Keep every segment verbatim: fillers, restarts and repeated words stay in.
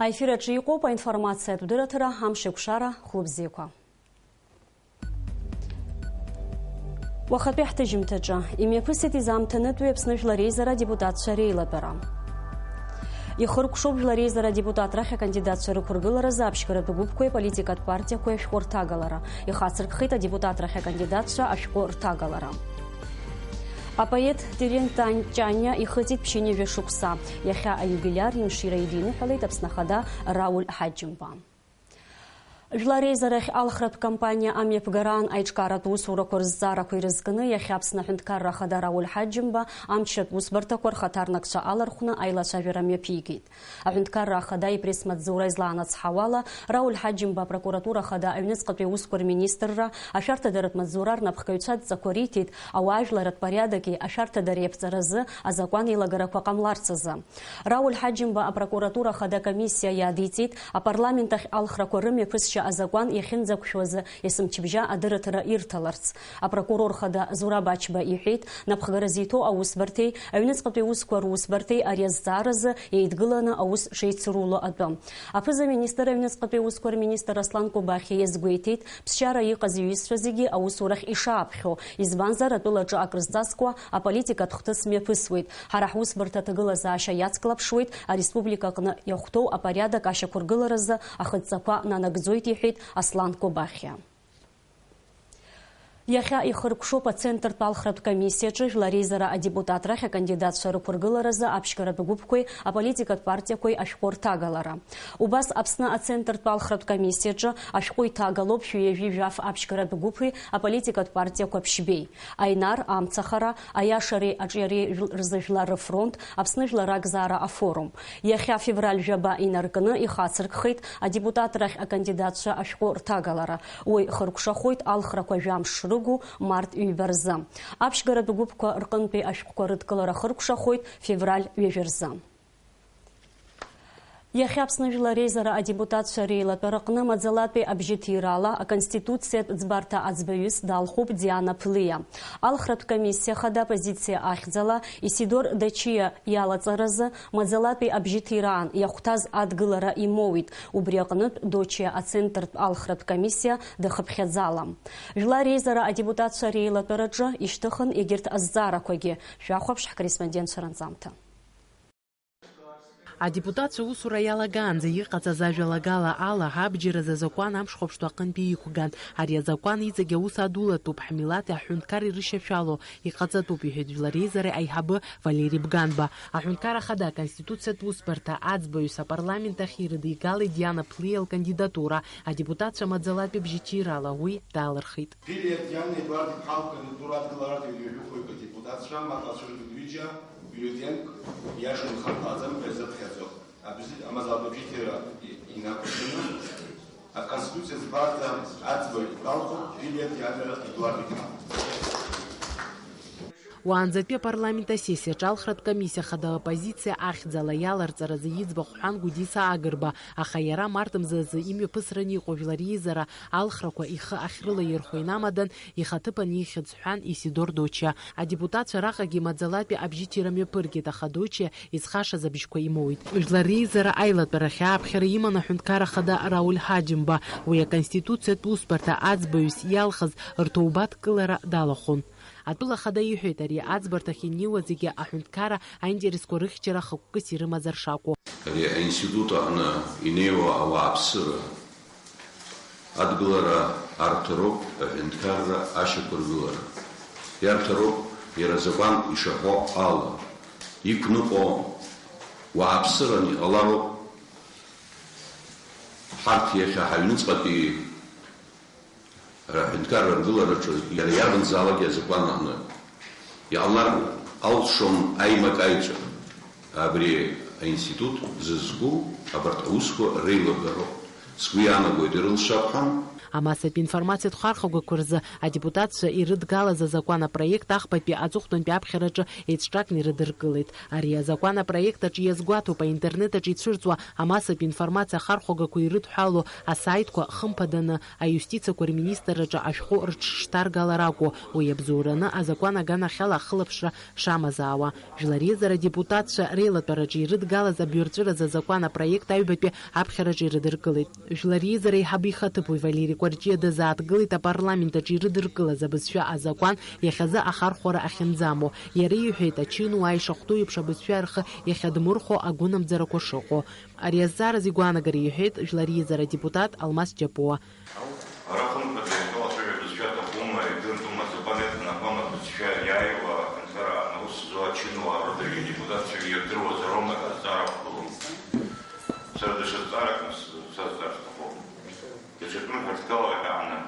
Аефир аҿы иҟоуп аинформациатә дырраҭара, амш еиқәшара, хәлыбзиақәа. Уахатәи ҳҭыжьымҭаҿы имҩаԥысит изаамҭанытәи Аԥсны Жәлар Реизара адепутатцәа реилатәара. Ихыркәшоуп Жәлар Реизара адепутат рахь акандидатцәа рықәыргыларазы аԥшьгаратә гәыԥқәеи аполитикатә партиақәеи ашәҟәы рҭагалара. Ихацыркхеит адепутат рахь акандидатцәа ашәҟәы рҭагалара. Апоет Терентан Ҷаниа ихыҵит ԥшьынҩажәа шықәса. Иахьа аиубилиар имшира идиныҳәалеит Аԥсны Ахада Рауль Ҳаџьымба. Жәлар реизарахь алхратә кампаниа амҩаԥгараан аиҿкааратә усурақәа рызҵаарақәа ирызкны иахьа Аԥсны Аҳәынҭқарра Ахада Рауль Ҳаџьымба амчратә усбарҭақәа рхаҭарнакцәа алархәны аилацәажәара мҩаԥигеит. Аҳәынҭқарра Ахада ипресс-маҵзура излаанацҳауала, Рауль Ҳаџьымба апрокуратура Ахада аҩныҵҟатәи аусқәа рминистрра, ашәарҭадаратә маҵзура рнапхгаҩцәа адҵақәа риҭеит, ауаажәларатә порядоки ашәарҭадареи аԥҵаразы азакәан еилагарақәа ҟамларц азы. Рауль Ҳаџьымба апрокуратура Ахада комиссиа иадиҵеит, апарламент ахь алхрақәа рымҩаԥысшьа азакәан иахьынӡақәшәо азы есымчыбжьа адырраҭара ирҭаларц. Апрокурор Ахада Зураб Ачба иҳәеит, напхгара зиҭо аусбарҭеи аҩныҵҟатәи усқәа русбарҭеи ари азҵааразы еидгыланы аус шеицруло атәы. Аԥыза-министр аҩныҵҟатәи усқәа рминистр Аслан Кобахьиа иазгәеиҭеит, ԥсшьара иҟаз иҩызцәа зегьы аусурахь ишааԥхьо, избанзар, атәылаҿы акрызҵазкуа аполитикатә хҭыс мҩаԥысуеит. Ҳара ҳусбарҭа аҭагылазаашьа иацклаԥшуеит, ареспублика аҟны иахәҭоу апориадок ашьақәыргыларазы ахыдҵақәа нанагӡоит, иҳәеит Аслан Кобахьиа. Иахьа ихыркәшоуп ацентртә алхратә комиссиаҿы Жәлар Реизара адепутат рахь акандидатцәа рықәыргыларазы аԥшьгаратә гәыԥқәеи аполитикатә партиақәеи ашәҟәы рҭагалара. Убас Аԥсны ацентртә алхратә комиссиаҿы ашәҟәы иҭагалоуп шәи ҩажәи жәаф аԥшьгаратә гәыԥи аполитикатә партиақәа ԥшьбеи: Аинар, Амцахара, Аиашареи аҿиареи жәл-, рзы Жәлар рыфронт, Аԥсны Жәлар ракзаара афорум. Иахьа февраль жәаба инаркны ихацыркхеит адепутат рахь акандидатцәа ашәҟәы рҭагалара. Уи хыркәшахоит алхрақәа жәамш шрыгу март ҩба рзы. Аԥшьгаратә гәыԥқәа рҟынтәи ашәҟәқәа рыдкылара хыркәшахоит февраль ҩажәа рзы. Иахьа Аԥсны Жәлар Реизара адепутатцәа реилатәараҟны маӡалатәи абжьыҭирала аконституциатә ӡбарҭа аӡбаҩыс далхуп Диана Ԥлиа. Алхратә комиссиа хада аппозициа ахьӡала Исидор Дачиа иалаҵаразы маӡалатәи абжьыҭираан иахәҭаз адгылара имоуит. Убри аҟнытә Дочиа ацентртә алхратә комиссиа дахыԥхьаӡалам. Жәлар Реизара адепутатцәа реилатәараҿы ишьҭыхын егьырҭ азҵаарақәагьы. Шәахәаԥш ҳкорреспондентцәа ранҵамҭа. Адепутатцәа усура иалагаанӡа иҟаҵаз ажәалагала ала, абџьар азы азакәан амш хәаԥштәы аҟынтәи иқәган. Ари азакәан иҵегь аус адулатәуп, ҳмилаҭи аҳәынҭқарреи рышьашәалоу иҟаҵатәуп, иҳәеит Жәлар Реизара аиҳабы Валери Бганба. Аҳәынҭқар Ахада Аконституциатә усбарҭа аӡбаҩыс апарламент ахь ирыдигалеит Диана Ԥлиа лкандидатура. Адепутатцәа маӡалатәи абжьыҭирала уи далырхит. Ԥлиа Диана Едуард-иԥҳа лкандидатура адгыларатәи ҩажәихәҩык адепутатцәа Маҟацәа Гәыдҩыџьа, бюллетеньк иашан ихамҭаӡамкәа ирзыԥхьаӡо. Абзи-, амазалатә абжьыҭира и-, инақәыршәаны, Аконституциа ӡбарҭа аӡбаҩ далхуп Ԥлиа Диана Едуард-иԥҳа. Уаанӡатәи апарламент асессиаҿы алхратә комиссиа хада аоппозициа ахьӡала иаларҵаразы иӡбахә ҳәан Гәдиса Агрба, аха иара март мзазы имҩаԥысран иҟоу Жәлар Реизара алхрақәа ихы ахьрылаирхәо инамадан, ихаҭыԥан ихьӡ ҳәан Исидор Дочиа. Адепутатцәа раҟагьы маӡалатәи абжьыҭира мҩаԥыргеит, аха Дочиа изхашаз абжьқәа имоуит. Жәлар Реизара аилатәарахь ааԥхьара иман аҳәынҭқар ахада Рауль Ҳаџьымба. Уи Аконституциатә усбарҭа аӡбаҩыс иалхыз рҭоубаҭкылара далахәын. Атәыла ахада иҳәеит, ари аӡбарҭахь инеиуа зегьы аҳәынҭқарра аинтересқәа рыхьчара хықәкыс ирымазар шакәу. Ари аинститут аҟны инеиуа ауааԥсыра адгылара арҭароуп аҳәынҭқарра ашьақәыргылара. Иарҭароуп иара азакәан ишаҳәо ала. Иқәныҟәо уааԥсыран иҟалароуп. Ҳарҭ иахьа ҳаҩныҵҟатәи Аҳәынҭқарра аргылараҿы иара иарбанзаалак азакәан аҟны иҟалар алшом аимак-аиҿак. Абри аинститут зызку абарҭ аусқәа реилагароуп. Сгәы иаанагоит, ирылшап ҳәа. Амассатә информациатә хархәагақәа рзы адепутатцәа ирыдгалаз азакәан апроект ахԥатәи аҵыхәтәантәи аԥхьараҿы еиҿҿакны ирыдыркылеит. Ари азакәан апроект аҿы иазгәаҭоуп аинтернет аҿы ицәырҵуа амассатә информациа ахархәагақәа ирыдҳәалоу асаитқәа хымԥаданы аиустициақәа рминистрраҿы ашәҟәы рыҽшҭаргалар акәу, уи абзоураны азакәан аганахьала ахылаԥшра шамазаауа. Жәлар реизара адепутатцәа реилатәараҿы ирыдгалаз абаҩрҵәыразы азакәан апроект аҩбатәи аԥхьараҿы ирыдыркылеит. Жәлар реизара аиҳабы ихаҭыԥуаҩ Валери Кәарҷиа дазааҭгылеит апарламент аҿы ирыдыркылаз абызшәа азакәан иахьазы ахархәара ахьынӡамоу. Иара иҳәеит, ачынуаа ишахәҭоу еиԥш абызшәа рхы иахьадмырхәо агәынамӡарақәа шыҟоу. Ари азҵаараз игәаанагара иҳәеит Жәлар реизара адепутат Алмас Џьапуа. Ара хымԥада иахьа уацәажәо абызшәа аҭахума, идыртәума, азакәан иаҵанакуама абызшәа иааиуа аҳәынҭқарра аус зуа ачынуаа рыдагьы адепутатцәагьы ирдыруазароума ҳәа азҵаара ықәгылоуп. Сара даҽа зҵаарак нас сазҵаар сҭахуп. Даҽа тәым ҳәарҭкала иаҳәаны,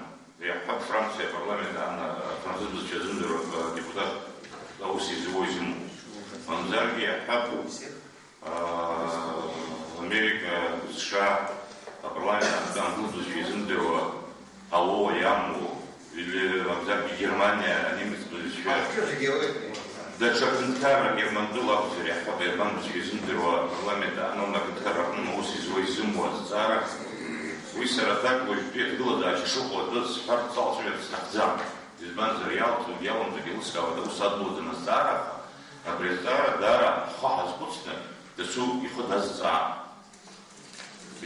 иаҳҳәап, Франциа апарламент аан афранцыз бызшәа зымдыруа адепутат аус изуо изымоу. Мамзаргьы иаҳҳәап, Америка, США апарламент аан ангылбызшәа изымдыруа ауоу, иамоу, или мамзаргьы Германиа анемец бызшәа. Даҽа ҳәынҭқарра герман дыла акәзар иаҳҳәап, герман бызшәа изымдыруа апарламент аан аума аҳәынҭқарра аҟны аус изуа изымуа азҵаара. Уи сара аҭак уажәтәи аҭагылазаашьа шыҟоу атәы сҳәарц салацәажәарц сҭахӡам. Избанзар, иалҵуагь иалымҵуагь еилыскаауеит аус адулаӡам азҵаара, аха абри азҵаара даара ҳхы ҳазхәыцны дасу ихы дазҵаан.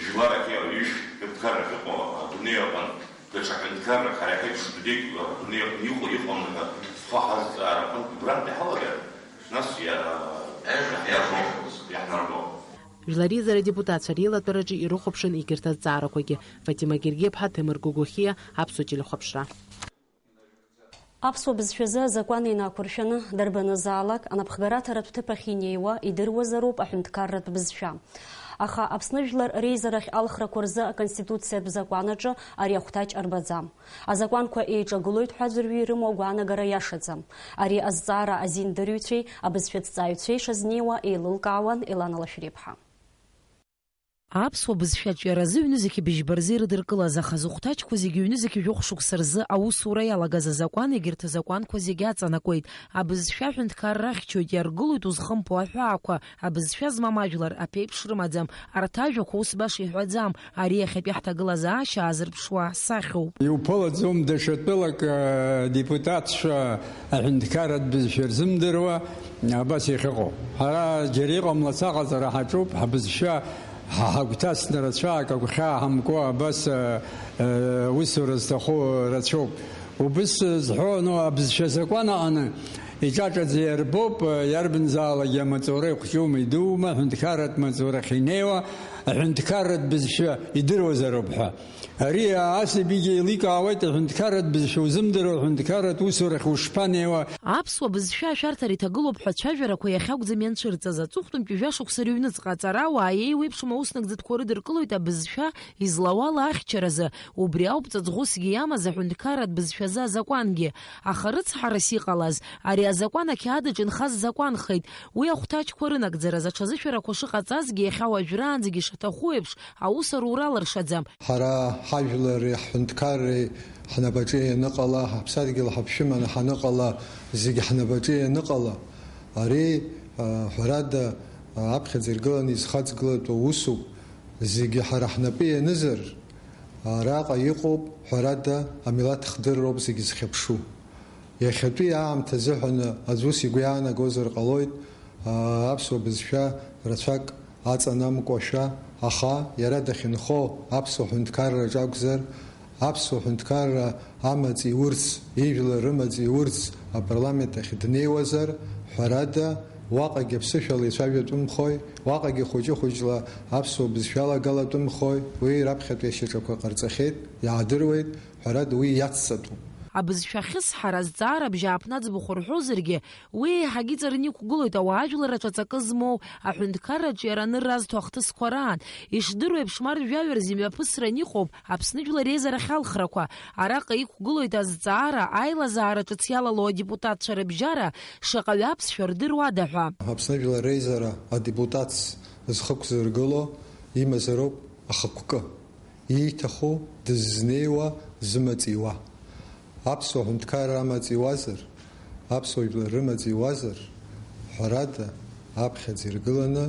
Жәларак иаҩышә ҳәынҭқарра ахьыҟоу адунеи аҟны, даҽа ҳәынҭқаррак ҳара иҳаиԥш дунеик адунеи аҟны иҟоу иҟоума ҳәа ҳхы ҳазҵаар аҟынтә убрантә иҳалагар, нас иа-, иаҳнарбо, иаҳнарбо. Жәлар реизара адепутатцәа реилатәараҿы ирыхәаԥшын егьырҭ азҵаарақәагьы. Фатима Гергеԥҳа, Ҭемыр Гогохиа, Аԥсуа телехәаԥшра. Аԥсуа бызшәазы азакәан инақәыршәаны, дарбанызаалак анапхгараҭаратә ҭыԥ ахь инеиуа идыруазароуп аҳәынҭқарратә бызшәа. Аха Аԥсны жәлар реизарахь алхрақәа рзы аконституциатә закәанаҿы ари ахәҭаҷ арбаӡам. Азакәанқәа еиҿагылоит ҳәа аӡәырҩы ирымоу агәаанагара иашаӡам. Ари азҵаара азиндырҩцәеи абызшәаҭҵааҩцәеи шазнеиуа еилылкаауан Елана Лашәриԥҳа. Аԥсуа бызшәа аҿиаразы ҩнызқьи быжьба рзы ирыдыркылаз, аха зыхәҭаҷқәа зегьы ҩнызқьи жәохә шықәса рзы аусура иалагаз азакәан егьырҭ азакәанқәа зегьы аҵанакуеит. Абызшәа аҳәынҭқарра ахьчоит, иаргылоит узхымԥо аҳәаақәа, абызшәа змам ажәлар аԥеиԥш рымаӡам, арҭ ажәақәа ус баша иҳәаӡам, ари иахьатәи ҳҭагылазаашьа аазырԥшуа сахьоуп. Иуԥылаӡом даҽа тәылак, э, депутатцәа аҳәынҭқарратә бызшәа рзымдыруа, абас иахьыҟоу. Ҳара џьара иҟамлац аҟаҵара ҳаҿуп, ҳбызшәа ҳа ҳагәҭасны рацәак агәхьаа ҳамкуа абас, э, э, усура зҭаху рацәоуп. Убыс зҳәо, ну, абызшәа азакәан аҟны иҿаҿаӡа иарбоуп, э, иарбанзаалакгьы амаҵура ихәҷума, идуума, аҳәынҭқарратә маҵурахь инеиуа, аҳәынҭқарратә бызшәа идыруазароуп ҳәа. Ари асабигьы еиликаауеит, аҳәынҭқарратә бызшәа узымдыруа аҳәынҭқарратә усурахь ушԥанеиуа? Аԥсуа бызшәа ашәарҭара иҭагылоуп ҳәа ацәажәарақәа иахьакәӡам ианцәырҵыз. Аҵыхәтәантәи жәа шықәса рыҩныҵҟа аҵарауаа еиуеиԥшым аусынагӡатәқәа рыдыркылоит абызшәа излауала ахьчаразы. Убри ауп ҵаҵӷәысгьы иамаз аҳәынҭқарратә бызшәазы азакәангьы. Аха рыцҳарас иҟалаз, ари азакәан ақьаад аҿы инхаз закәанхеит. Уи ахәҭаҷқәа рынагӡараз аҽазышәарақәа шыҟаҵазгьы, иахьа уажәраанӡагьы ишаҭаху еиԥш, аус арура алыршаӡам. Ҳара ҳажәлари ҳҳәынҭқарреи ҳнапаҿы ианыҟала, ҳаԥсадгьыл ҳаԥшәыманы ҳаныҟала, зегьы ҳнапаҿы ианыҟала, ари, а, ҳәарада, а, аԥхьаӡа иргыланы изхаҵгылатәу усуп. Зегьы ҳара ҳнапы ианызар, араҟа иҟоуп, ҳәарада, амилаҭ хдырроуп зегьы зхьыԥшу. Иахьатәи аамҭа азыҳәаны аӡә ус игәы иаанагозар ҟалоит, аа, аԥсуа бызшәа рацәак аҵанамкуашәа, аха иара дахьынхо аԥсуа ҳәынҭқарраҿ акәзар, аԥсуа ҳәынҭқарра амаҵ иурц, ижәлар рымаҵ иурц апарламент ахь днеиуазар, ҳәарада, уаҟагьы аԥсышәала ицәажәатәымхои, уаҟагьы хәыҷы-хәыҷла аԥсуа бызшәа алагалатәымхои, уи раԥхьатәи ашьаҿақәа ҟарҵахьеит, иаадыруеит, ҳәарада, уи иацҵатәуп. Абызшәа ахьысҳара азҵаара абжьааԥны аӡбахә рҳәозаргьы, уи еиҳагьы иҵарны иқәгылоит ауаажәлар аҿы аҵакы змоу, аҳәынҭқарраҿы иара анырра азҭо ахҭысқәа раан. Ишдыру еиԥш, март жәаҩа рзы имҩаԥысран иҟоуп Аԥсны Жәлар Реизарахь алхрақәа. Араҟа иқәгылоит азҵаара, аилазаара ҿыц иалало адепутатцәа рыбжьара шаҟаҩы аԥсшәа рдыруада ҳәа. Аԥсны Жәлар Реизара адепутатс зхықәзыргыло имазароуп ахықәкы. Ииҭаху дыззнеиуа зымаҵ иуа. Аԥсуа ҳәынҭқарра амаҵ иуазар, аԥсуа жәлар рымаҵ иуазар, ҳәарада, аԥхьаӡа иргыланы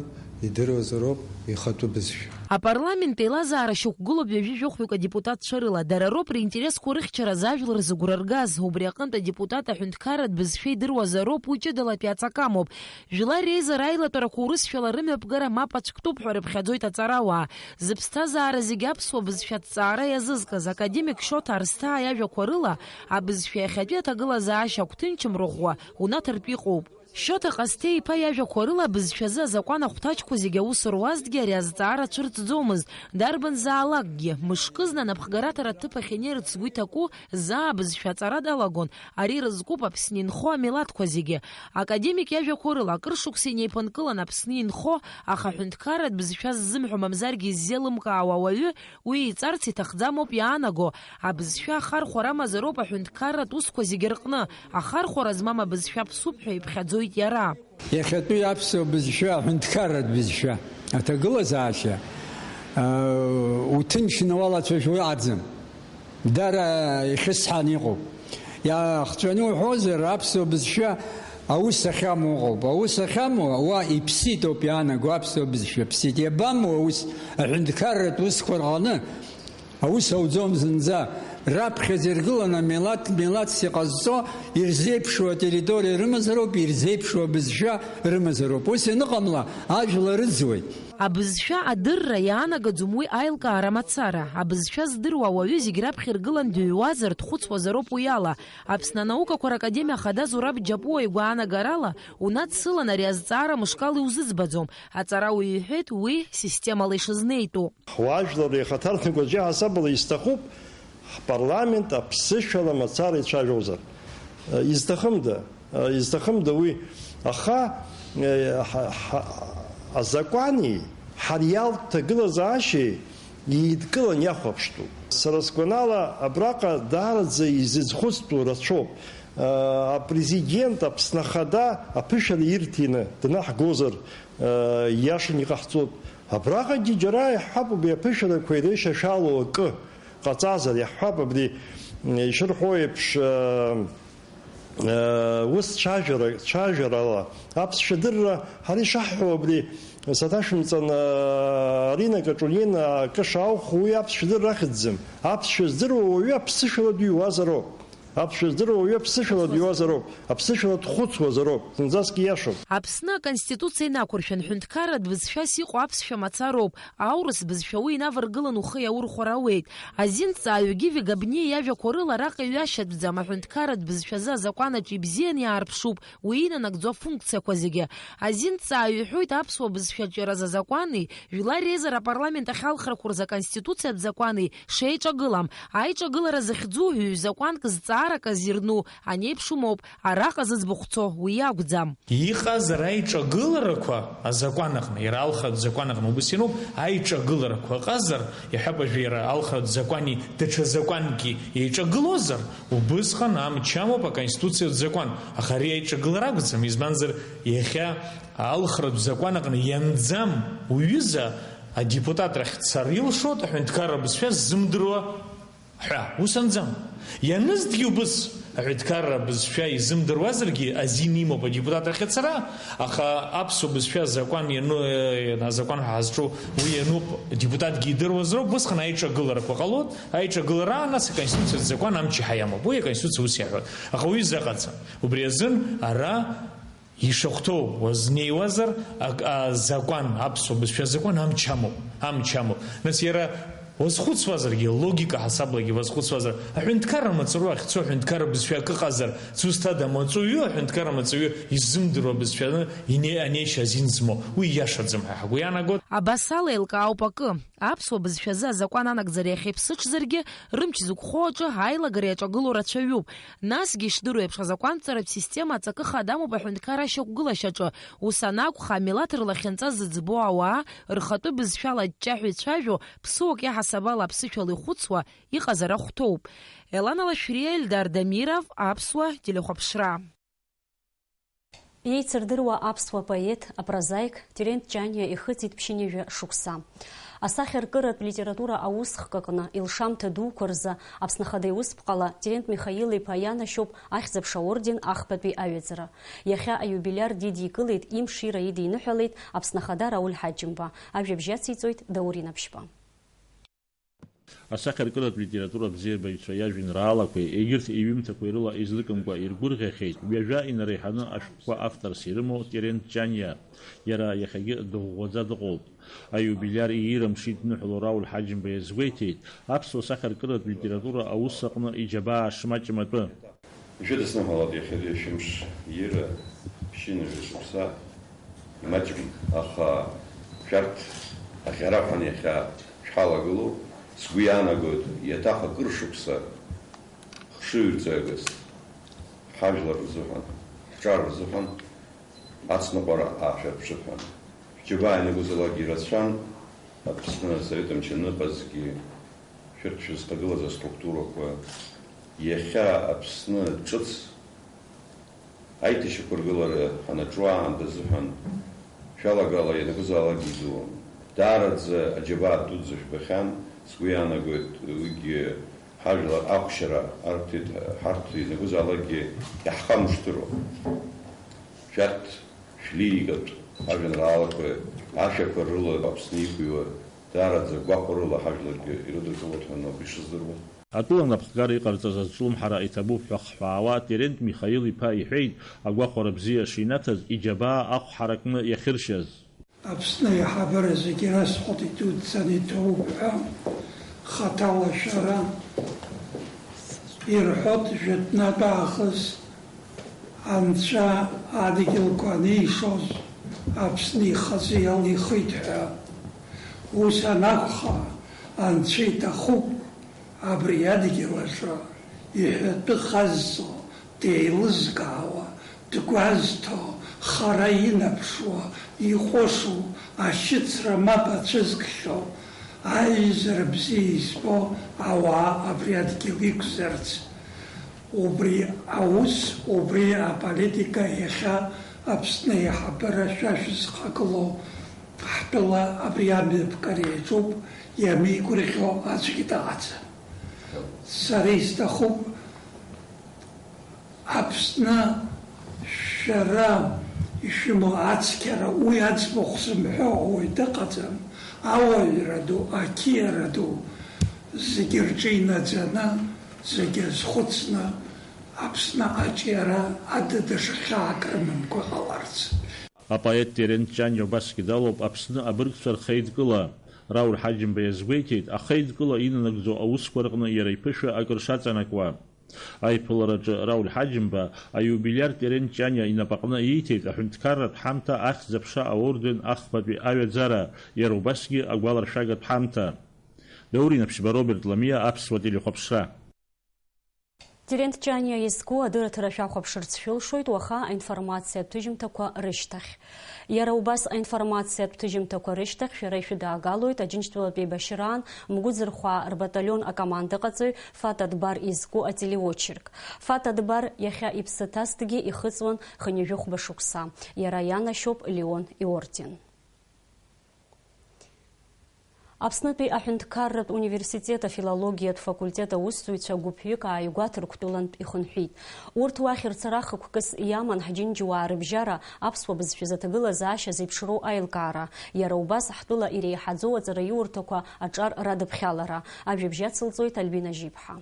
идыруазароуп ихатәы бызшәа. Апарламент еилазаара шьақәгылоуп ҩажәи жәохәҩык адепутатцәа рыла. Дара роуп ринтересқәа рыхьчаразы ажәлар зыгәра ргаз. Убри аҟынтә адепутат аҳәынҭқарратә бызшәа идыруазароуп, уи ҷыдалатәи аҵакы амоуп. Жәлар реизара аилатәарақәа урысшәала рымҩаԥгара мап ацәктәуп ҳәа рыԥхьаӡоит аҵарауаа. Зыԥсҭазаара зегьы аԥсуа бызшәа аҭҵаара иазызкыз академик Шьоҭа Арсҭаа иажәақәа рыла, абызшәа иахьатәи аҭагылазаашьа агәҭынчымрыӷәӷәа унаҭартә иҟоуп. Шьоҭа Ҟасҭеи-иԥа иажәақәа рыла абызшәазы азакәан ахәҭаҷқәа зегьы аус руазҭгьы ари азҵаара цәырҵӡомызт, дарбанзаалакгьы, мышкызны анапхгараҭара аҭыԥ ахь инеирц згәы иҭаку заа абызшәа аҵара далагон, ари рызкуп Аԥсны инхо амилаҭқәа зегьы. Академик иажәақәа рыла, акыр шықәса инеиԥынкылан Аԥсны инхо, аха аҳәынҭқарратә бызшәа ззымҳәо мамзаргьы иззеилымкаауа ауаҩы, уи иҵарц иҭахӡамоуп иаанаго, абызшәа ахархәара амазароуп аҳәынҭқарратә усқәа зегьы рҟны, ахархәара змам абызшәа ԥсуп ҳәа иԥхьаӡоит иара. Иахьатәи аԥсуа бызшәа, аҳәынҭқарратә бызшәа, аҭагылазаашьа, аа, уҭынчны уалацәажәо аӡам. Дара ихьысҳаны иҟоуп. Иаахҵәаны уҳәозар, аԥсуа бызшәа аус ахьамоу ыҟоуп. Аус ахьамоу, уа иԥсит ауп иаанаго, аԥсуа бызшәа ԥсит. Иабамоу аус, аҳәынҭқарратә усқәа рҟны аус ауӡом зынӡа. Раԥхьаӡа иргыланы милаҭ, милаҭс иҟазҵо, ирзеиԥшу атерриториа рымазароуп, ирзеиԥшу абызшәа рымазароуп. Ус ианыҟамла, ажәлар рыӡуеит. Абызшәа адырра иаанагаӡом уи аилкаара мацара. Абызшәа здыруа ауаҩы зегь раԥхьа иргылан дыҩуазар, дхәыцуазароуп уи ала. Аԥсны анаукақәа ракадемиа ахада Зураб Џьапуа игәаанагарала, унадсылан ари азҵаара мышкала иузыӡбаӡом. Аҵарауаҩ иҳәеит уи системала ишызнеитәу. Ҳуаажәлар реихаҭарнакқәа аҿы ҳасабала исҭахуп, ҳпарламент аԥсышәала мацара ицәажәозар. Изҭахымда? Изҭахымда уи? Аха, ҳа, ҳа, азакәани ҳариалтә ҭагылазаашьеи еидкылан иахәаԥштәуп. Сара сгәанала, абраҟа даараӡа изызхәыцтәу рацәоуп. Апрезидент, Аԥсны Ахада аԥышәара ирҭины днаҳгозар, иашан иҟаҳҵоит. Абраҟагьы џьара иаҳҳәап убри аԥышәарақәа иреишьашәало акы ҟаҵазар, иаҳҳәап, абри, м, ишырҳәо еиԥш, э, э, ус цәажәара, цәажәарала аԥсшәа дырра, ҳара ишаҳҳәо абри саҭашәымҵан, э, Арина Каҿулина акы шаахәо, уи аԥсшәа дырра ахьӡӡам. Аԥсшәа здыруа уаҩы аԥсышәала дыҩуазароуп. Аԥсшәа здыруа уаҩы аԥсышәала дыҩуазароуп, аԥсышәала дхәыцуазароуп, зынӡаск ииашоуп. Аԥсны Аконституциа инақәыршәан, ҳәынҭқарратә бызшәас иҟоу аԥсшәа мацароуп, аурыс бызшәа уи инаваргылан ухы иаурхәар ауеит. Азинҭҵааҩ Гиви Габниа иажәақәа рыла, араҟа иҩашьатәӡам, аҳәынҭқарратә бызшәазы азакәанаҿ ибзиан иаарԥшуп уи инанагӡо афункциақәа зегьы. Азинҭҵааҩ иҳәоит, аԥсуа бызшәаҿиаразы азакәани, Жәлар реизара апарламент ахь алхрақәа рзы Аконституциатә закәани шеиҿагылам, аиҿагылара захьӡу ҩ-закәанк зҵаарак азирну анеиԥшумоуп, араҟа зыӡбахә цо уи иакәӡам. Иҟазар аиҿагыларақәа азакәан аҟны, иара алхратә закәан аҟны убас иануп, аиҿагыларақәа ыҟазар, иҳәап, ажәа иара алхратә закәани даҽа закәанки еиҿагылозар, убысҟан амч амоуп Аконституциатә закәан, аха ари аиҿагылара акәӡам, избанзар, иахьа алхратә закәан аҟны ианӡам уҩыза, адепутат рахь дцар илшоит аҳәынҭқарра бызшәа ззымдыруа ҳәа, ус анӡам. Ианызҭгьы убыс, аҳәынҭқарра бызшәа изымдыруазаргьы азин имоуп адепутат рахь ацара, аха аԥсуа бызшәа азакәан иану-, э, азакәан ҳәа ҳазҿу уи иануп, адепутатгьы идыруазароуп, убысҟан аиҿагыларақәа ҟалоит, аиҿагылара, нас аконституциатә закәан амч иаҳа иамоуп, уи аконституциа ус иаҳәоит. Аха уи заҟаӡам. Убри азын ара ишахәҭоу уазнеиуазар, ак-, азакәан, аԥсуа бызшәа азакәан амч амоуп, амч амоуп. Нас иара уазхәыцуазаргьы, логика ҳасаблагьы уазхәыцуазар, аҳәынҭқарра маҵура ахьцо аҳәынҭқарра бызшәа акы ыҟазар, цусҭада амаҵуҩы, аҳәынҭқарра маҵуҩы иззымдыруа бызшәаны ине-, анеишьа азин змоу, уи ииашаӡам ҳәа ҳгәы иаанагоит. Абас ала еилкаауп акы. Аԥсуа бызшәазы азакәан анагӡара иахьеиԥсыҽзаргьы, рымч зықәхо аҿы аилагара иаҿагылоу рацәаҩуп. Насгьы, ишдыру еиԥш, азакәанҵаратә система аҵакы хадамоуп аҳәынҭқарра ашьақәгылашьаҿы. Ус анакәха, амилаҭ рлахьынҵа зыӡбо ауаа, рхатәы бызшәала аҷҷаҳәа ицәажәо, ԥсуак иаҳасабала аԥсышәала ихәыцуа иҟазар ахәҭоуп. Елана Лашәриа, Ельдар Дамиров, Аԥсуа телехәаԥшра. Иеицырдыруа аԥсуа поет, апрозаик Терент Ҷаниа ихыҵит ԥшьынҩажәа шықәса. Асахьаркыратә литература аусхк аҟны илшамҭа дуқәа рзы Аԥсны Ахада иусԥҟала Терент Михаил-иԥа ианашьоуп Ахьӡ-аԥша аорден ахԥатәи аҩаӡара. Иахьа аиубилиар дидикылеит, имшира идиныҳәалеит Аԥсны Ахада Рауль Ҳаџьымба. Ажәабжь ациҵоит Даур Инаԥшьба. Асахьаркыратә литература абзиабаҩцәа иажәеинраалақәеи егьырҭ иҩымҭақәеи рыла излыкымкәа иргәырӷьахьеит ҩажәа инареиҳаны ашәҟәқәа авторс ирымоу Терент Ҷаниа. Иара иахьагьы дыӷәӷәаӡа дыҟоуп. Аиубилиар иира мши дныҳәало Рауль Ҳаџьымба иазгәеиҭеит аԥсуа сахьаркыратә литература аус аҟны иџьабаа шмаҷым атәы. Ишәыдысныҳәалоит иахьатәи ашәымш иира ԥшьынҩажәа шықәса имаҷым, аха шәарҭ аӷьараҳәан иахьа шәҳалагылоуп, сгәы иаанагоит, иаҭах акыр шықәса хшыҩрҵагас ҳажәлар рзыҳәан, ҳҿар рзыҳәан ацныҟәара аашәырԥшып ҳәа. Шәџьабаа ианакәызаалакгьы ирацәан, Аԥсны Асовет мчы аныҟазгьы, шәарҭ шәызхагылаз аструктурақәа, иахьа Аԥсны ҿыц аиҭашьақәыргылара ҳанаҿу аамҭазыҳәан шәалагала ианакәызаалакгьы идууан. Даараӡа аџьабаа дуӡӡа шәбахьан, сгәы иаанагоит, уигьы ҳажәлар ахәшьара, арҭ, ҳарҭ ианакәызаалакгьы иаҳхамышҭыруа. Шәарҭ шәлирикатә ажәеинраалақәа, ашәақәа рыла Аԥсны иқәыҩуа, даараӡа гәахәарыла ҳажәларгьы ирыдыркылоит ҳәа ауп ишыздыруа. Атәыла напхгара иҟарҵаз азҿлымҳара иҭабуп ҳәа хҳәаауа Терент Михаил-иԥа иҳәеит, агәахәара бзиа шинаҭаз, иџьабаа ахә ҳаракны иахьыршьаз. Аԥсны аиҳабыра зегьы расҳәоит идуӡӡаны иҭоуп ҳәа, хаҭала шәара ирҳәоит, жәытәнатә аахыс Анцәа адгьылқәа анишоз Аԥсны ихазы иалихит ҳәа. Ус анакәха, Анцәа иҭахуп абри адгьыл аҿы иҳәатәы хазҵо, деилызкаауа, дгәазҭо, хара инаԥшуа, иҟәышу, ашьыцра мап ацәызкхьоу, аизара бзиа избо ауаа абри адгьыл иқәзарц. Убри аус, убри аполитика иахьа Аԥсны аиҳабыра шәа шәызхагылоу ҳтәыла абри амҩаԥгара иаҿуп, иамеигәырӷьо аӡәгьы дыҟаӡам. Сара исҭахуп, Аԥсны шәара ишәымоу ацқьара, уи аӡбахә зымҳәо ауаҩ дыҟаӡам, ауаҩра ду, ақьиара ду, зегьы рҿы инаӡаны, зегьы азхәыцны, Аԥсны аҿиара адыдышахьаак рымамкәа ҟаларц. Апоет Терент Ҷаниа убасгьы далоуп Аԥсны абыргцәа рхеидкыла. Рауль Ҳаџьымба иазгәеиҭеит, ахеидкыла инанагӡо аусқәа рҟны иара иԥышәа акыр шаҵанакуа. Аиԥылараҿы Рауль Ҳаџьымба аиубилиар Терент Ҷаниа инапаҟны ииҭеит аҳәынҭқарратә ҳамҭа Ахьӡ-аԥша аорден ахԥатәи аҩаӡара, иара убасгьы агәаларшәагатә ҳамҭа. Даур Инаԥшьба, Роберт Ламиа, Аԥсуа телехәаԥшра. Терент Ҷаниа изку адырраҭара шәахәаԥшырц шәылшоит уаха аинформациатә ҭыжьымҭақәа рышьҭахь. Иара убас аинформациатә ҭыжьымҭақәа рышьҭахь шәара ишәыдаагалоит Аџьынџьтәылатә еибашьраан Мгәыӡырхәаа рбаталион акомандаҟаҵаҩ Фата Дбар изку ателеочерк. Фата Дбар иахьа иԥсы ҭазҭгьы ихыҵуан хынҩажәи хәба шықәса. Иара ианашьоуп Леон иорден. Аԥснытәи аҳәынҭқарратә университет афилологиатә факультет аусзуҩцәа гәыԥҩык ааигәа Ҭырқәтәылантә ихынҳәит. Урҭ уахь рцара хықәкыс иаман ҳџьынџьуаа рыбжьара, аԥсуа бызшәазы аҭагылазаашьа зеиԥшроу аилкаара, иара убас ҳтәыла иреиҳаӡоу аҵараиурҭақәа аҿар радыԥхьалара. Ажәабжь ацылҵоит Альбина Жьиԥҳа.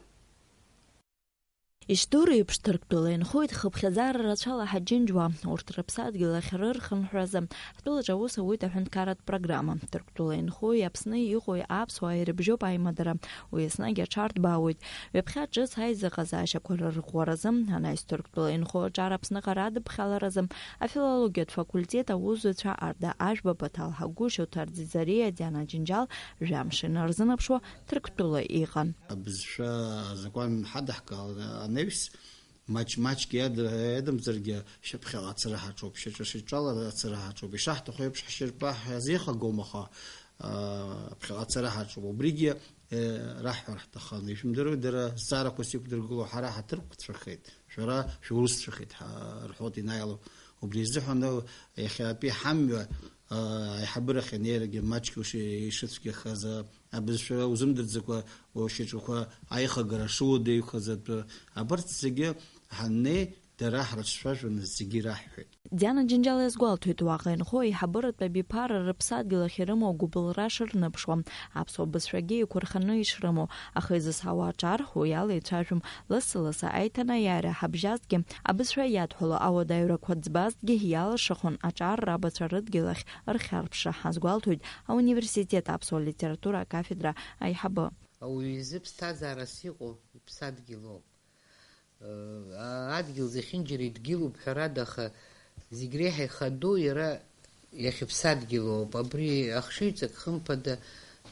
Ишдыру еиԥш, Ҭырқәтәыла инхоит хыԥхьаӡара рацәала ҳаџьынџьуаа. Урҭ рыԥсадгьыл ахь рырхынҳәразы ҳтәылаҿы аус ауеит аҳәынҭқарратә программа. Ҭырқәтәыла инхои Аԥсны иҟои аԥсуаа ирыбжьоуп аимадара. Уи еснагь аҽарҭбаауеит. Ҩаԥхьа ҿыц аизыҟазаашьақәа рырӷәӷәаразы, анаҩс Ҭырқәтәыла инхо аҿар Аԥсныҟа радыԥхьаларазы, афилологиатә факультет аусзуҩцәа Арда Ажәба, Баҭал Ҳагәышь, Оҭар Ӡиӡариа, Диана Џьынџьал жәамш инарзынаԥшуа Ҭырқәтәыла иҟан. Абызшәа азакәан ҳадаҳкаал анаҩс, маҷ-маҷк иад-, иадамзаргьы, шьаԥхьаҟа ацара ҳаҿуп, шьаҿа-шьаҿала ацара ҳаҿуп, ишаҳҭаху еиԥш ҳшьапы ҳазеихагом, аха, аа, ԥхьаҟа ацара ҳаҿуп. Убригьы, э, раҳҳәар ҳҭахын. Ишәымдыруеи, дара зҵаарақәа сиқәдыргыло ҳара ҳаҭырқәцәахеит, шәара шәурысцәахеит, ҳа-, рҳәоит инаало. Убри азыҳәан, э, иахьатәи ҳамҩа аиҳабырахь анеирагьы маҷк уши-, ишыцәгьахаз, абызшәа узымдырӡакәа ушьаҿақәа аихагара шуадаҩхаз атәы, абарҭ зегьы ҳаннеи, дара ҳрыҿцәажәаны зегьы ираҳҳәеит. Диана Џьынџьал иазгәалҭоит, уаҟа инхо аиҳабыратә абиԥара рыԥсадгьыл ахь ирымоу агәыбылра шырныԥшуа, аԥсуа бызшәагьы еиқәырханы ишрымоу, аха изызҳауа аҿар уи ала ицәажәом. Лассы-лассы аиҭанаиааира ҳабжьазҭгьы, абызшәа иадҳәалоу ауадаҩрақәа ӡбазҭгьы иалашахон аҿар рабацәа рыдгьыл ахь рхьарԥшра, азгәалҭоит ауниверситет аԥсуа литература акафедра аиҳабы. Ауаҩы изы ԥсҭазаарас иҟоу иԥсадгьыл ауп. Адгьыл зехьынџьара идгьылуп, ҳәарада, аха зегь реиҳа ихадоу иара иахьыԥсадгьыл ауп. Абри ахшыҩҵак, хымԥада,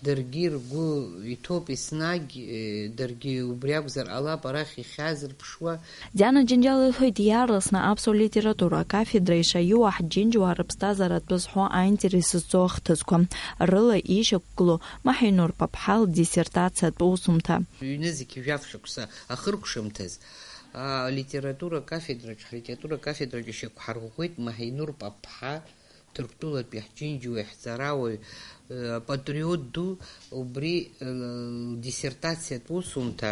даргьы ргәы иҭоуп еснагь, э, даргьы убри акәзар ҟалап, арахь ихьаазырԥшуа. Диана Џьынџьал илҳәеит, иаарласны аԥсуа литература акафедра ишаиуа ҳџьынџьуаа рыԥсҭазаара атәы зҳәо аинтерес зҵоу ахҭысқәа рыла ишьақәгылоу Маҳинур Паԥҳа лдиссертациатә усумҭа. Ҩнызқь жәаф шықәса ахыркәшамҭаз, алитература акафедраҿ, ҳлитература акафедраҿ ишьақәҳарӷәӷәеит Маҳинур Паԥҳа, Ҭырқәтәылатәи ҳџьынџьуаҩ, ҳҵарауаҩ, э, патриот ду, убри, э, лдиссертациатә усумҭа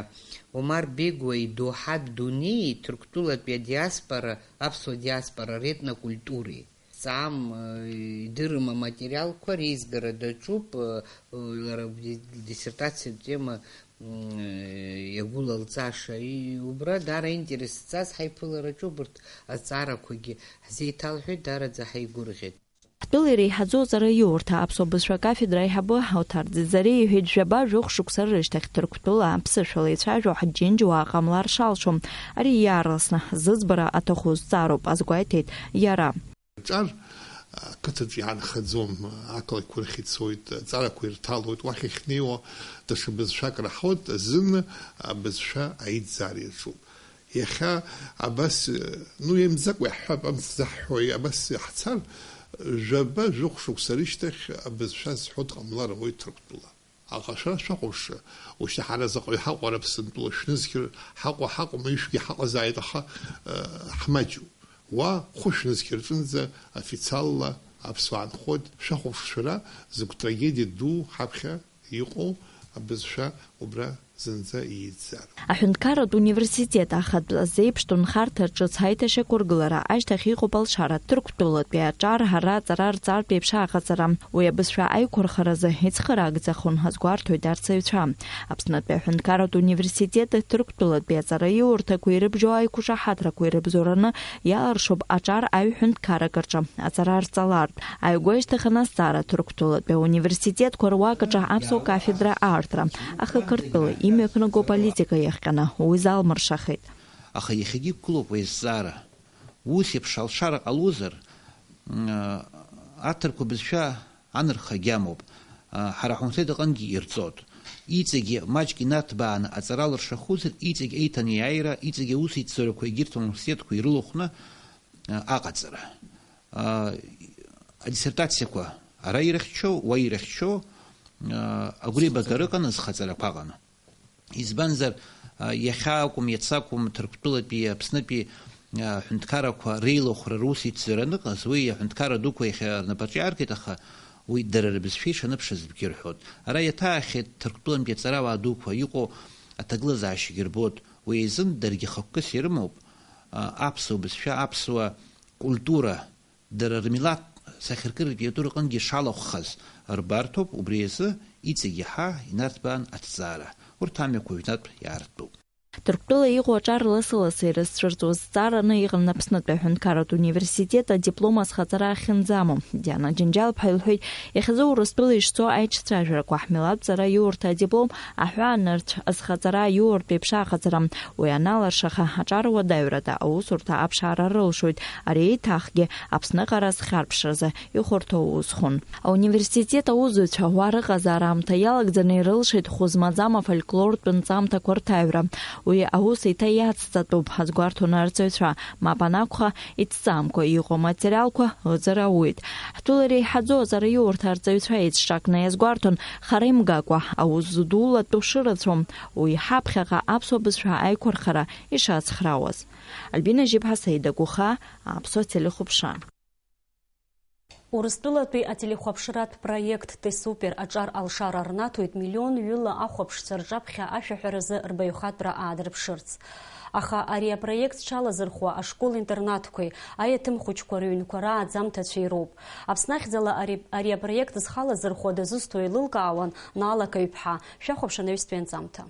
Омар Бегуа идоуҳатә дунеии Ҭырқәтәылатәи адиаспора, аԥсуа диаспора ретнокультуреи. Ҵаам, э, идырым аматериалқәа реизгара даҿуп, э, лара лди-, лдиссертациатә тема, м, э, иагәылалҵаша. И-, убра даара аинтерес зҵаз ҳаиԥылараҿы убарҭ азҵаарақәагьы ҳзеиҭалҳәеит, даараӡа ҳаигәырӷьеит. Ҳтәыла иреиҳаӡоу аҵараиурҭа аԥсуа бызшәа акафедра аиҳабы Ҳауҭар Ӡиӡариа иҳәеит, жәаба-жәохә шықәса рышьҭахь Ҭырқәтәыла аԥсышәала ицәажәо ҳџьынџьуаа ҟамлар шалшом. Ари иаарласны зыӡбара аҭаху зҵаароуп, азгәеиҭеит иара. Аҿар, а, қыҭаҿы иаанхаӡом, ақалақьқәа рахь ицоит, аҵарақәа ирҭалоит, уахь иахьнеиуа даҽа бызшәак раҳауеит, зны абызшәа аидҵаара иаҿуп. Иахьа абас, ну, имӡакәа иаҳҳәап, амц заҳҳәои, абас иаҳцар, жәаба-жәохә шықәса рышьҭахь абызшәа зҳәо дҟамлар ауеит Ҭырқәтәыла. Аха шәара шәахәаԥшра, ушьҭа ҳара заҟаҩ ҳаҟоу ара Аԥсынтәыла шәнызқьыр ҳаҟоу, ҳаҟоума, ишәгьы ҳаҟазааит, аха, э, ҳмаҷу. Уа хәышә нызқьы рҿынӡа официалла аԥсуаа нхоит, шәахәаԥш шәара, зықә трагедиа ду ҳаԥхьа иҟоу абызшәа убра зынӡа ииӡар. Аҳәынҭқарратә университет ахатә азеиԥштә нхарҭа ҿыц аиҭашьақәыргылара ашьҭахь иҟоуп алшара, Ҭырқәтәылатәи аҿар ҳара аҵара рҵартә еиԥш аҟаҵара. Уи абызшәа аиқәырхаразы ицхыраагӡахон, ҳазгәарҭоит арҵаҩцәа. Аԥснытәи аҳәынҭқарратә университети Ҭырқәтәылатәи аҵараиурҭақәеи рыбжьоу аиқәшаҳаҭрақәеи рыбзоураны иаларшоуп аҿар аҩ ҳәынҭқаррак рҿы аҵара рҵалартә. Ааигәа ишьҭыхын азҵаара Ҭырқәтәылатәи ауниверситетқәа руак аҿы аԥсуа кафедра аартра, аха Қырҭтәыла имҩаԥнаго политика иахҟьаны уи залмыршахеит. Аха иахьагьы иқәгылоуп уи азҵаара. Ус еиԥш алшара ҟалозар, м, аҭырқәа бызшәа анырха агьамоуп. Ҳара ҳуниверситет аҟынгьы ирҵоит. Иҵегьы маҷк инарҭбааны аҵара алыршахозар, иҵегь аиҭанеиааира, иҵегь аусеицырақәа егьырҭ ауниверситетқәа ирылахәны, а, аҟаҵара. А, адиссертациақәа ара ирыхьчо, уа ирыхьчо, а, агәреибагара ыҟан, азхаҵарақәа ыҟан. Избанзар, а, иахьа акәым, иацы акәым, Ҭырқәтәылатәи, Аԥснытәи, а, аҳәынҭқаррақәа реилахәра русеицызра аныҟаз, уи аҳәынҭқарра дуқәа иахьа рнапаҿы иааргеит, аха уи дара рыбызшәа ишаныԥшыз акгьы рҳәоит. Ара иаҭаахьеит Ҭырқәтәылантәи аҵарауаа дуқәа иҟоу аҭагылазаашьагьы рбоит, уи азын даргьы хықәкыс ирымоуп, а, аԥсуа бызшәа, аԥсуа культура, дара рмилаҭ сахьаркыратә литература аҟынгьы ишалахәхаз рбарҭоуп, убри азы иҵегь иаҳа инарҭбаан аҭҵаара. Урҭ амҩақәа уажәнатә иаартуп. Ҭырқәтәыла иҟоу аҿар лассы-лассы ирызцәырҵуа зҵаараны иҟан Аԥснытәи аҳәынҭқарратә университет адиплом азхаҵара ахьынӡамоу. Диана Џьынџьал-ԥҳа илҳәеит, иахьазы Урыстәыла ишцо аиҿцәажәарақәа, ҳмилаҭ ҵараиурҭа адиплом, аҳәаанырцә азхаҵара аиуртә еиԥш аҟаҵара, уи аналыршаха аҿар уадаҩрада аусурҭа аԥшаара рылшоит, ари еиҭахгьы Аԥсныҟара зхьарԥшразы ихәарҭоу усхон. Ауниверситет аусзуҩцәа уа рыҟазаара аамҭа иалагӡаны ирылшеит хәы змаӡам афольклортә нҵамҭақәа рҭаҩра. Уи аус еиҭа иацҵатәуп, ҳазгәарҭон арҵаҩцәа, мап анакәха, иҭҵаамкәа иҟоу аматериалқәа ыҵара ауеит. Ҳтәыла иреиҳаӡоу аҵараиурҭа арҵаҩцәа еиҿҿакны иазгәарҭон, хара имгакәа, аус зыдулатәу шырацәоу, уи ҳаԥхьаҟа аԥсуа бызшәа аиқәырхара ишацхраауаз. Альбина Жьыԥҳа, Саида Гәыхаа, Аԥсуа телехәаԥшра. Урыстәылатәи ателехәаԥшратә проект Ты супер аҿар алшара рнаҭоит миллион ҩыла ахәаԥшцәа рҿаԥхьа ашәаҳәаразы рбаҩхатәра аадырԥшырц. Аха ари апроект зҽалазырхәуа ашкол-интернатқәеи аиаҭымхәыҷқәа рыҩнқәа рааӡамҭацәеи роуп. Аԥсны ахьӡала ари, ари апроект зхалазырхәуа дызусҭоу еилылкаауан Наала Каҩԥҳа. Шәахәаԥш анаҩстәи анҵамҭа.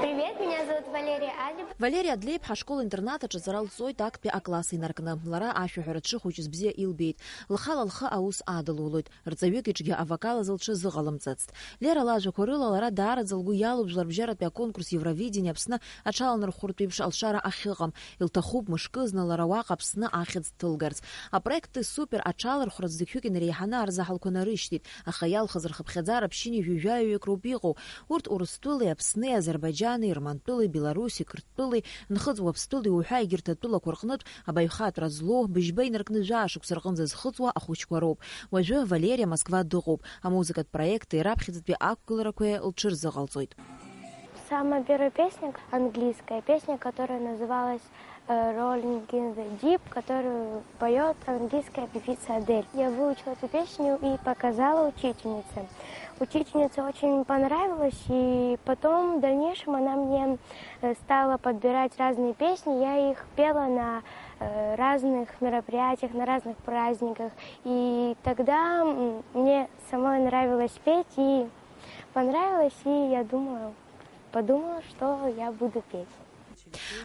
Привет, меня зовут Валерия Адлиб. Валерия Адлеиԥҳа ашкол-интернат аҿы аҵара лҵоит актәи акласс инаркны. Лара ашәаҳәара дшыхәыҷыз бзиа илбеит. Лхала лхы аус адылулоит. Рҵаҩык иҿгьы авокал азы лҽазыҟалымҵацт. Лера лажәақәа рыла, лара даараӡа лгәы иалоуп жәларбжьаратәи аконкурс Евровидение Аԥсны аҽаланархәыртә еиԥш алшара ахьыҟам. Илҭахуп мышкызны лара уаҟа Аԥсны ахьӡ ҭылгарц. Апроект Ты супер аҽалархәра зықьҩык инареиҳаны арзаҳалқәа нарышьҭит, аха иалхыз рхыԥхьаӡара ԥшьынҩажәи жәаҩаҩык роуп иҟоу. Урҭ Урыстәылеи, Аԥсни, Азербаиџьани, Ермантәылеи, Беларуси, Қырҭтәылеи, Нхыҵ Уаԥстәылеи уҳәа егьырҭ атәылақәа рҟнытә абаҩхатәра злоу, быжьба инаркны жәаа шықәса рҟынӡа зхыҵуа ахәыҷқәа роуп. Уажәы Валериа Москва дыҟоуп. Амузыкатә проекти раԥхьаӡатәи ақәгыларақәеи лҽырзыҟалҵоит. Самая первая песня, английская песня, которая называлась, э, Rolling in the Deep, которую поёт английская певица Адель. Я выучила эту песню и показала учительнице. Учительнице очень понравилось, и потом в дальнейшем она мне, э, стала подбирать разные песни. Я их пела на, э, разных мероприятиях, на разных праздниках. И тогда, м, мне самой нравилось петь, и понравилось, и я думаю, подумала, что я буду петь.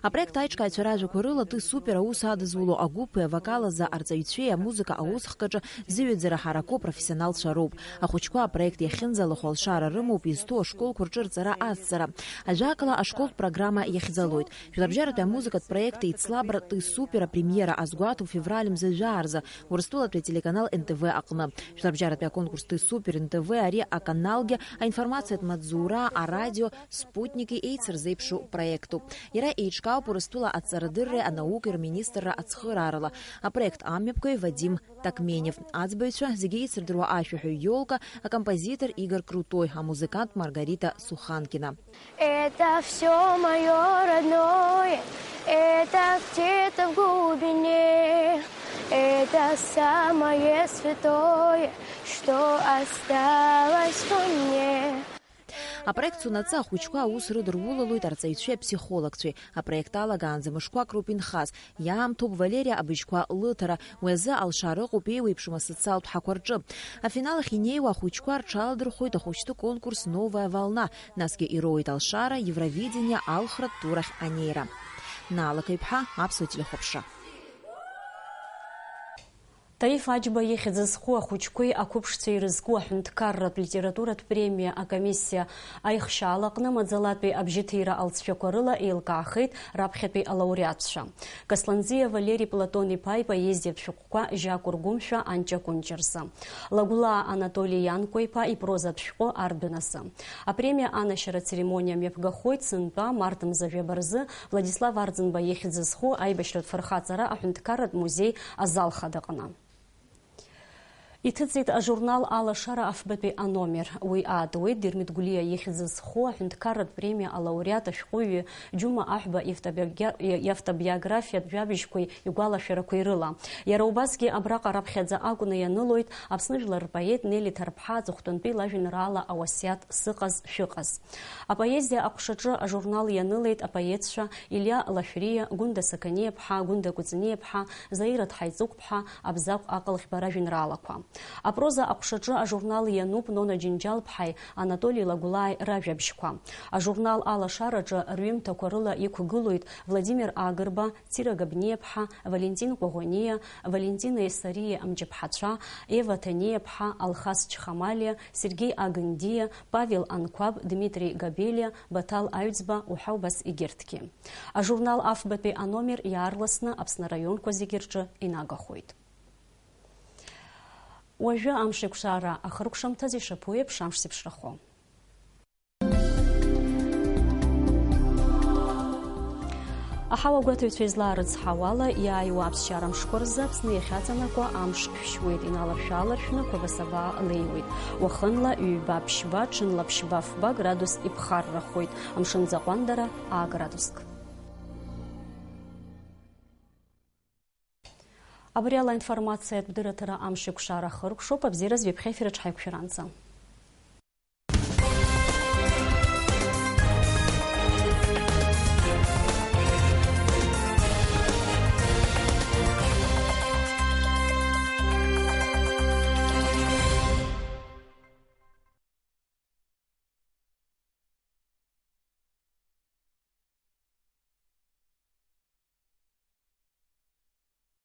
Апроект аиҿкааҩцәа ражәақәа рыла Ты супер аус адызуло агәыԥи авокал азы арҵаҩцәеи амузыка аусхкаҿы зыҩаӡара ҳараку апрофессионалцәа роуп. Ахәыҷқәа апроект иахьынӡалахәу алшара рымоуп изҭоу ашколқәа рҿы рҵара азҵара. Ажәакала, ашколтә программа иахьӡалоит. Жәларбжьаратәи амузыкатә проект еицлабра Ты супер апремиера азгәаҭоуп февраль мза жәаа рзы Урыстәылатәи ателеканал Н Т В аҟны. Жәларбжьаратәи аконкурс Ты супер Н Т В ари аканалгьы, аинформациатә маҵзура, арадио, Спутники еицырзеиԥшу проектуп. Иара еиҿкаауп Урыстәыла аҵарадырреи анаукеи рминистрра ацхыраарала. Апроект амҩаԥгаҩ Вадим Такменев, аӡбаҩцәа, зегьы еицырдыруа ашәаҳәаҩ Иолка, акомпозитор Игорь Крутой, амузыкант Маргарита Суханкина. Это всё моё родное, это где-то в глубине, это самое святое, что осталось во мне. Апроект Сунаца ахәыҷқәа аус рыдырулалоит арҵаҩцәеи аԥсихологцәеи. Апроект алагаанӡа мышқәак роуп инхаз. Иаамҭоуп Валериа абыжьқәа лыҭара. Уи азы алшара ыҟоуп еиуеиԥшым асоциалтә ҳақәа рҿы. Афинал ахь инеиуа ахәыҷқәа рҽаладырхәоит ахәыҷтәы конкурс Новая волна, насгьы ироуеит алшара Евровидение алхратә турахь анеира. Наала Каҩԥҳа, Аԥсуа телехәаԥшра. Таиф Аџьба ихьӡ зху ахәыҷқәеи ақәыԥшцәеи ирызку аҳәынҭқарратә литературатә премиа акомиссиа аихшьаалаҟны маӡалатәи абжьыҭира алҵшәақәа рыла еилкаахеит раԥхьатәи алауреатцәа. Касланӡиа Валери Платон-иԥа ипоезиатә шәҟәқәа Жьакәыргәымшәа, Анҷа Кәынҷа рзы. Лагәлаа Анатоли Ианкәа-иԥа ипрозатә шәҟәы Ардәына азы. Апремиа анашьара ацеремониа мҩаԥгахоит сынтәа март мза жәаба рзы Владислав Арӡынба ихьӡ зху аибашьратә фырхаҵара аҳәынҭқарратә музеи азал хадаҟны. Иҭыҵит ажурнал Алашара афбатәи аномер. Уи аатуеит Дермит Гәлиа ихьӡ зху аҳәынҭқарратә премиа алауреат ашәҟәыҩҩы Џьума Аҳәба ивтобиогра-, иавтобиографиатә жәабжьқәеи игәалашәарақәеи рыла. Иара убасгьы абраҟа раԥхьаӡа акәны ианылоит Аԥсны жәлар рпоет Нели Ҭарԥҳа аҵыхәтәантәи лажәеинраала Ауасиаҭ сыҟаз, шәыҟаз. Апоезиа аҟәшаҿы ажурнал ианылеит апоетцәа Илиа Лашәриа, Гәында Сақаниаԥҳа, Гәында Кәыҵниаԥҳа, Заира Ҭҳаиҵыгәԥҳа, Абзагә Аҟалӷьба ражәеинраалақәа. Апроза аҟәшаҿы ажурнал иануп Нона Џьынџьал-ԥҳаи Анатоли Лагәлааи ражәабжьқәа. Ажурнал Алашараҿы рҩымҭақәа рыла иқәгылоит Владимир Агрба, Цира Габниаԥҳа, Валентин Кәаӷәаниа, Валентина Есариа Амҷаԥҳацәа, Ева Ҭаниаԥҳа, Алхас Чхамалиа, Сергеи Агындиа, Павел Анқәаб, Дмитрий Габелиа, Баҭал Аҩӡба уҳәа убас егьырҭгьы. Ажурнал афбатәи аномер иаарласны Аԥсны араионқәа зегьы рҿы инагахоит. Уажәы амш еиқәшара ахыркәшамҭаз ишаԥу еиԥш амш зеиԥшрахо. Аҳауагәаҭаҩцәа излаарыцҳауала, иааиуа аԥсшьара мшқәа рзы Аԥсны иахьаҵанакуа амш шәшьуеит, иналаршә-ааларшәны қәабасабаа леиуеит. Уахынла ҩба-ԥшьба, ҽынла ԥшьба-фба градус иԥхаррахоит, амшын ӡаҟәандара аа градуск. Абри ала аинформациатә дырраҭара амшеикәшара ахыркәшоуп, абзиараз ҩаԥхьа ефир аҿы ҳаиқәшәаранӡа.